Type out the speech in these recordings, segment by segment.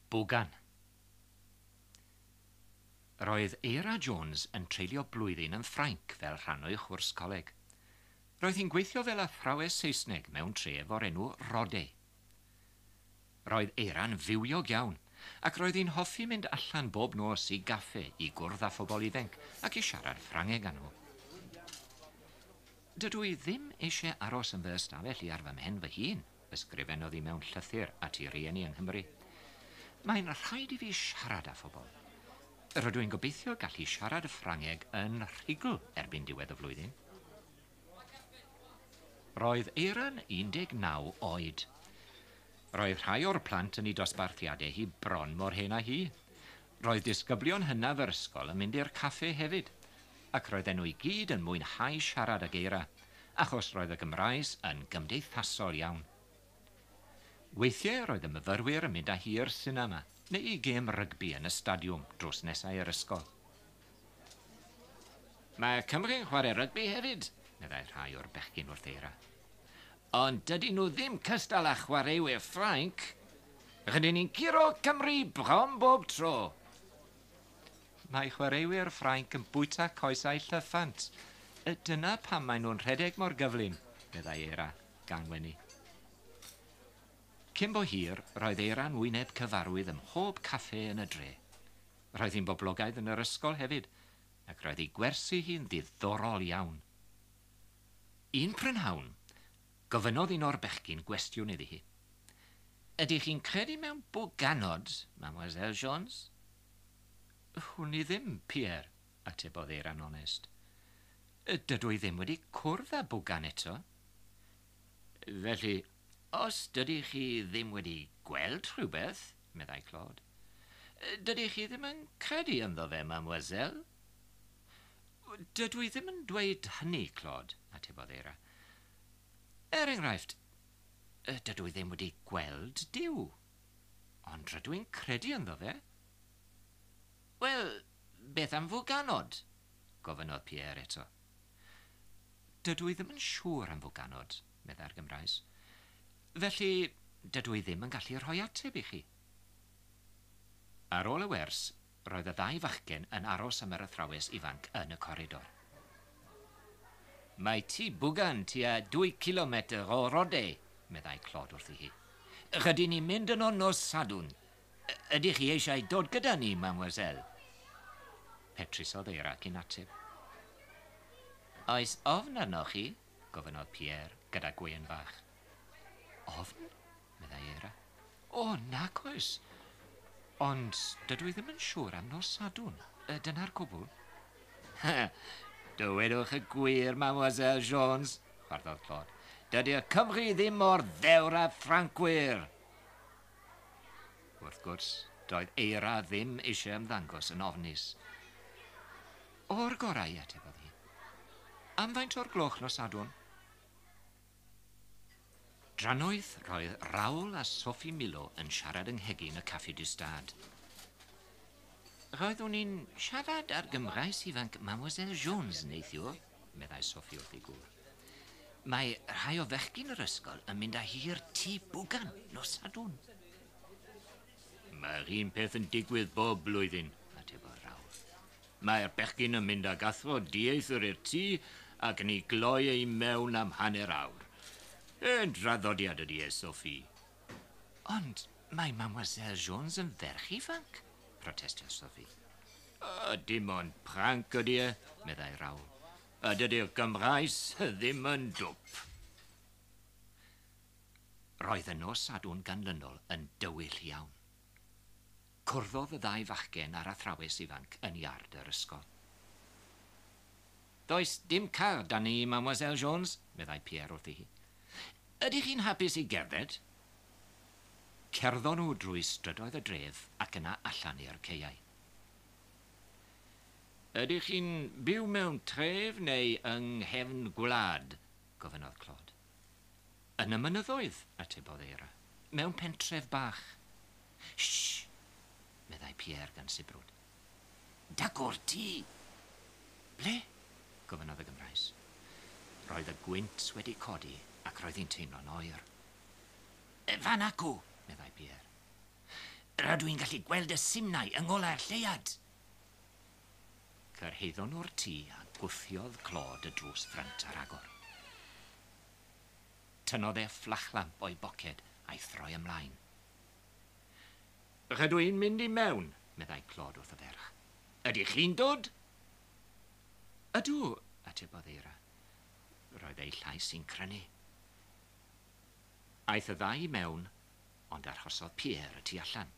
Bwgan. Roedd Eira Jones yn treulio blwyddyn yn Ffrainc fel rhan o'i chwrs coleg. Roedd hi'n gweithio fel athrawes Saesneg mewn tref o'r enw Rode. Roedd Eira'n fywiog iawn, ac roedd hi'n hoffi mynd allan bob nos i gaffe i gwrdd â phobl ifanc ac i siarad Ffrangeg â nhw. Dydw i ddim eisiau aros yn fy ystafell i ar fy mhen fy hun, ysgrifennodd hi mewn llythyr at ei rieni yng Nghymru. Mae'n rhaid i fi siarad â phobl. Rydw i'n gobeithio gallu siarad y Ffrangeg yn rhugl erbyn diwedd y flwyddyn. Roedd Eira'n 19 oed. Roedd rhai o'r plant yn ei dosbarthiadau hi bron mor hen â hi. Roedd disgyblion hynaf yr ysgol yn mynd i'r caffe hefyd, ac roedden nhw i gyd yn mwynhau siarad ag Eira, achos roedd y Gymraes yn gymdeithasol iawn. Weithiau roedd y myfyrwyr yn mynd â hi i'r sinema neu i gêm rygbi yn y stadiwm drws nesaf i'r ysgol. Mae Cymru'n chwarae rygbi hefyd, meddai rhai o'r bechgyn wrth Eira. Ond dydyn nhw ddim cystal â chwaraewyr Ffrainc. Rydyn ni'n curo Cymru bron bob tro. Mae chwaraewyr Ffrainc yn bwyta coesau llyffant. Dyna pam maen nhw'n rhedeg mor gyflym, meddai Eira, gan wenu. Cyn bo hir, roedd Eira'n wyneb cyfarwydd ym mhob caffe yn y dre. Roedd hi'n boblogaidd yn yr ysgol hefyd, ac roedd ei gwersi hi'n ddiddorol iawn. Un prynhawn, gofynnodd un o'r bechgyn gwestiwn iddi hi. Ydych chi'n credu mewn bwganod, Mademoiselle Jones? Wn i ddim, Pierre, atebodd Eira'n onest. Dydw i ddim wedi cwrdd â bwgan eto. Felly, os dydych chi ddim wedi gweld rhywbeth, meddai Claude, dydych chi ddim yn credu ynddo fe, mademoiselle? Dydw i ddim yn dweud hynny, Claude, atebodd Eira. Er enghraifft, dydw i ddim wedi gweld Duw, ond rydw i'n credu ynddo fe. Wel, beth am fwganod? gofynnodd Pierre eto. Dydw i ddim yn siŵr am fwganod, meddai'r Gymraes. Felly, dydw i ddim yn gallu rhoi ateb i chi. Ar ôl y wers, roedd y ddau fachgen yn aros am yr athrawes ifanc yn y coridor. Mae tŷ bwgan tua dwy cilometr o Rode, meddai Claude wrthi hi. Rydyn ni'n mynd yno nos Sadwrn. Ydych chi eisiau dod gyda ni, mademoiselle? Petrusodd Eira cyn ateb. Oes ofn arnoch chi? gofynnodd Pierre gyda gwên fach. Ofn? meddai Eira. O, nac oes. Ond dydw i ddim yn siŵr am nos Sadwrn. Dyna'r cwbl. Dywedwch y gwir, Mademoiselle Jones, chwarddodd Claude. Dydy'r Cymry ddim mor ddewr â Ffrancwyr. Wrth gwrs, doedd Eira ddim eisiau ymddangos yn ofnus. O'r gorau, atebodd hi. Am faint o'r gloch nos Sadwrn? Drannoeth, roedd Raoul a Sophie Milo yn siarad yng nghegin y Café du Stade. Roeddwn i'n siarad â'r Gymraes ifanc Mademoiselle Jones neithiwr, meddai Sophie wrth ei gŵr. Mae rhai o fechgyn yr ysgol yn mynd â hi i'r tŷ bwgan nos Sadwrn. Mae'r un peth yn digwydd bob blwyddyn, atebodd Raoul. Mae'r bechgyn yn mynd ag athro dieithr i'r tŷ ac yn ei gloi e i mewn am hanner awr. Hen draddodiad ydy e, Sophie. Ond mae Mademoiselle Jones yn ferch ifanc, protestiodd Sophie. O, dim ond pranc ydy e, meddai Raoul. A dydy'r Gymraes ddim yn dwp. Roedd y nos Sadwrn ganlynol yn dywyll iawn. Cwrddodd y ddau fachgen â'r athrawes ifanc yn iard yr ysgol. Does dim car 'da ni, Mademoiselle Jones, meddai Pierre wrthi hi. Ydych chi'n hapus i gerdded? Cerddon nhw drwy strydoedd y dref ac yna allan i'r caeau. Ydych chi'n byw mewn tref neu yng nghefn gwlad? gofynnodd Claude. Yn y mynyddoedd, atebodd Eira. Mewn pentref bach. Shh! meddai Pierre gan sibrwd. Dacw'r tŷ! Ble? gofynnodd y Gymraes. Roedd y gwynt wedi codi ac roedd hi'n teimlo'n oer. Fan acw, meddai Pierre. Rydw i'n gallu gweld y simnai yng ngolau'r lleuad. Cyrhaeddon nhw'r tŷ a gwthiodd Claude y drws ffrynt ar agor. Tynnodd e fflachlamp o'i boced a'i throi ymlaen. Rydw i'n mynd i mewn, meddai Claude wrth y ferch. Ydych chi'n dod? Ydw, atebodd Eira. Roedd ei llais hi'n crynu. Aeth y ddau i mewn, ond arhosodd Pierre y tu allan.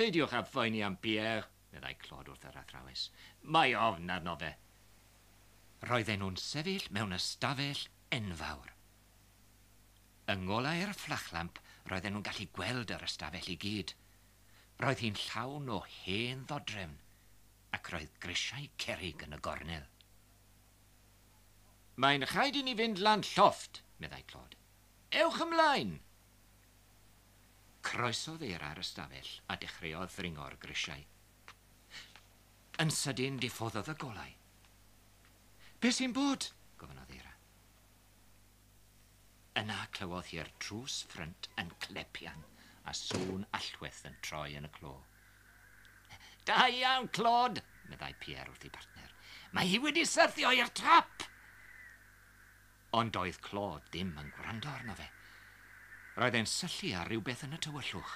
Peidiwch â phoeni am Pierre, meddai Claude wrth yr athrawes. Mae ofn arno fe. Roedden nhw'n sefyll mewn ystafell enfawr. Yng ngolau'r fflachlamp roedden nhw'n gallu gweld yr ystafell i gyd. Roedd hi'n llawn o hen ddodrefn, ac roedd grisiau cerrig yn y gornel. Mae'n rhaid i ni fynd lan llofft, meddai Claude. Ewch ymlaen! Croesodd Eira'r ystafell a dechreuodd ddringo'r grisiau. Yn sydyn diffoddodd y golau. Be sy'n bod? gofynnodd Eira. Yna clywodd hi'r drws ffrynt yn clepian a sŵn allwedd yn troi yn y clo. Da iawn, Claude, meddai Pierre wrth ei partner. Mae hi wedi syrthio i'r trap! Ond doedd Claude ddim yn gwrando arno fe. Roedd e'n syllu ar rywbeth yn y tywyllwch.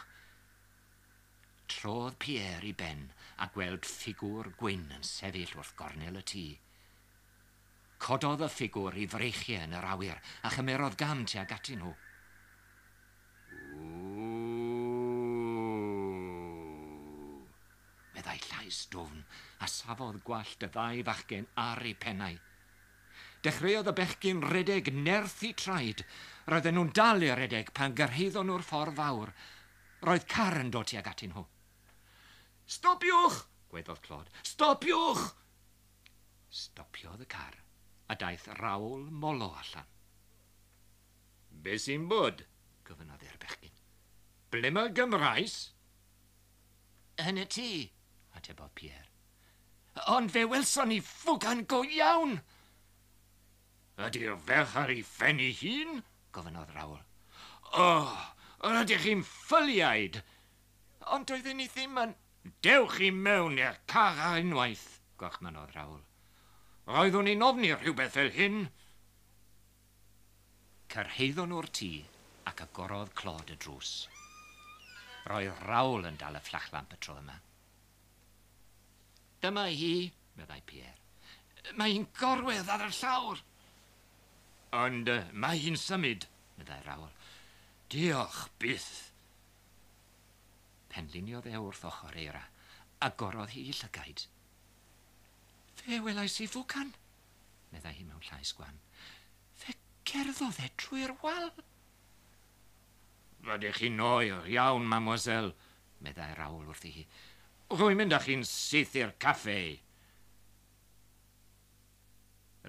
Trodd Pierre i ben a gweld ffigwr gwyn yn sefyll wrth gornel y tŷ. Cododd y ffigwr i freichiau yn yr awyr a chymerodd gam tuag atyn nhw. Ww, meddai llais dwfn, a safodd gwallt y ddau fachgen ar eu pennau. Dechreuodd y bechgyn redeg nerth eu traed. Roedden nhw'n dal i redeg pan gyrhaeddon nhw'r ffordd fawr. Roedd car yn dod tuag atyn nhw. Stopiwch! gwaeddodd Claude. Stopiwch! Stopiodd y car, a daeth Raoul Molo allan. Be sy'n bod? gofynnodd e'r bechgyn. Ble mae'r Gymraes? Yn y tŷ, atebodd Pierre. Ond fe welson ni fwgan go iawn! Ydy'r ferch ar ei phen ei hun? gofynnodd Raoul. O, rydych chi'n ffyliaid! Ond doedden ni ddim yn... Dewch i mewn i'r car ar unwaith, gorchmynnodd Raoul. Roeddwn i'n ofni rhywbeth fel hyn. Cyrhaeddon nhw'r tŷ ac agorodd Claude y drws. Roedd Raoul yn dal y fflachlamp y tro yma. Dyma hi, meddai Pierre. Mae hi'n gorwedd ar y llawr. Ond mae hi'n symud, meddai Raoul. Diolch byth. Penliniodd e wrth ochr Eira. Agorodd hi ei llygaid. Fe welais i fwcan, meddai hi mewn llais gwan. Fe gerddodd e drwy'r wal. Rydych chi'n oer iawn, mademoiselle, meddai Raoul wrthi hi. Rwy'n mynd â chi'n syth i'r caffe.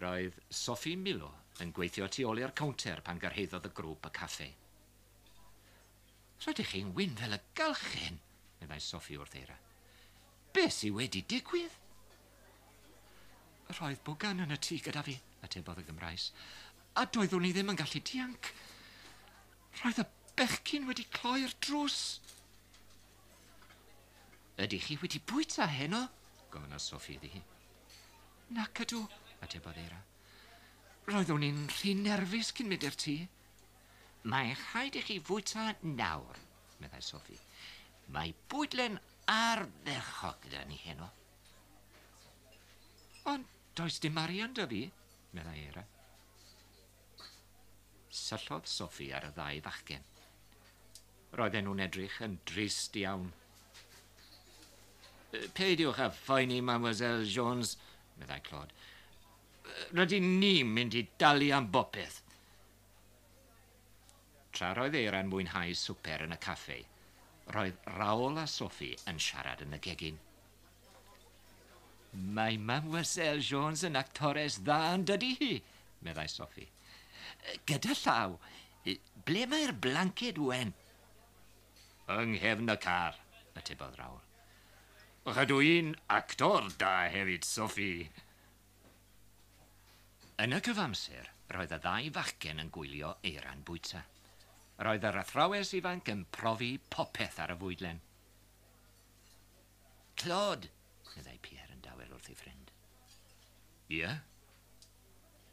Roedd Sophie Milo yn gweithio tu ôl i'r cownter pan gyrhaeddodd y grŵp y caffe. Rydych chi'n wyn fel y galchen, meddai Sophie wrth Eira. Be sy wedi digwydd? Roedd bwgan yn y tŷ gyda fi, atebodd y Gymraes, a doeddwn i ddim yn gallu dianc. Roedd y bechgyn wedi cloi'r drws. Ydych chi wedi bwyta heno? gofynnodd Sophie iddi hi. Nac ydw, atebodd Eira. Roeddwn i'n rhy nerfus cyn mynd i'r tŷ. Mae rhaid i chi fwyta nawr, meddai Sophie. Mae bwydlen ardderchog gyda ni heno. Ond does dim arian 'da fi, meddai Eira. Syllodd Sophie ar y ddau fachgen. Roedden nhw'n edrych yn drist iawn. Peidiwch â phoeni, Mademoiselle Jones, meddai Claude. Rydyn ni'n mynd i dalu am bopeth. Tra roedd Eira'n mwynhau swper yn y caffe, roedd Raoul a Sophie yn siarad yn y gegin. Mae Mademoiselle Jones yn actores dda yn dydy hi, meddai Sophie. Gyda llaw, ble mae'r blanced wen? Yng nghefn y car, atebodd Raoul. Rydw i'n actor da hefyd, Sophie. Yn y cyfamser, roedd y ddau fachgen yn gwylio Eira'n bwyta. Roedd yr athrawes ifanc yn profi popeth ar y fwydlen. Claude, meddai Pierre yn dawel wrth ei ffrind. Ie?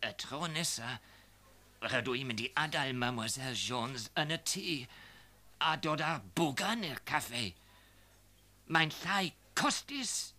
Y tro nesa, rydw i'n mynd i adael Mademoiselle Jones yn y tŷ a dod â'r bwgan i'r caffe. Mae'n llai costus.